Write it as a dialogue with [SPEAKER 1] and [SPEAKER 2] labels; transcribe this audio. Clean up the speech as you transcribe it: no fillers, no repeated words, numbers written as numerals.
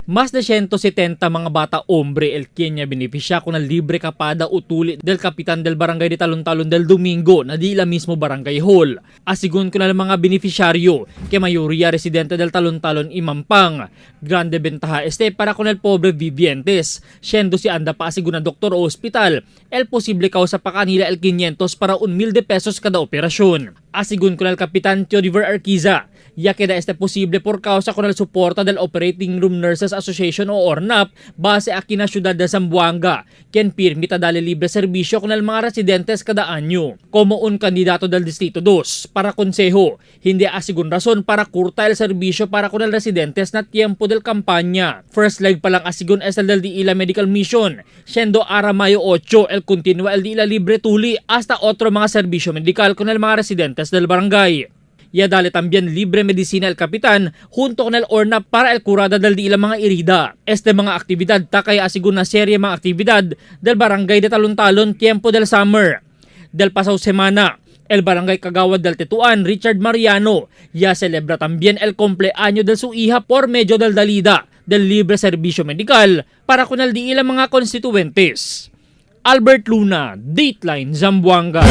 [SPEAKER 1] Más de 170 mga bata hombre el Kenya beneficia con el libre kapada utuli del kapitan del barangay de Talon-Talon del Domingo na di la mismo barangay hall. Asigun ko na lang mga beneficiaryo que mayoría residente del Talon-Talon imampang. Grande ventaja este para con el pobre vivientes. Siendo si anda pa asigun na doktor o hospital, el posible causa pa kanila el 500 para 1,000 de pesos kada operasyon. Asigun ko na el kapitan Teodiver Arquiza, ya queda este posible por causa con el suporta del Operating Room Nurses Association o ORNAP base aquí na siyudad de Zamboanga, quien pirmita dale libre serbisyo con el mga residentes cada año. Como un candidato del Distrito 2 para konseho, hindi asigun rason para kurta el serbisyo para con el residentes na tiempo del kampanya. First leg pa lang asigun es el del Diila Medical Mission, siendo ara Mayo 8 el continua el Diila libre tuli hasta otro mga serbisyo medical con el mga residentes del barangay. Ya dale también libre medicina el kapitan junto con el ORNAP para el curada del di ilang mga irida. Este mga aktibidad takay asigun na serye mga aktibidad del barangay de Talon-Talon tiempo del summer. Del pasaw semana, el barangay kagawad del Tetuan Richard Mariano ya celebra también el cumpleaños del su hija por medio del dalida del libre servicio medical para con el di ilang mga konstituentes. Albert Luna, Dateline Zamboanga.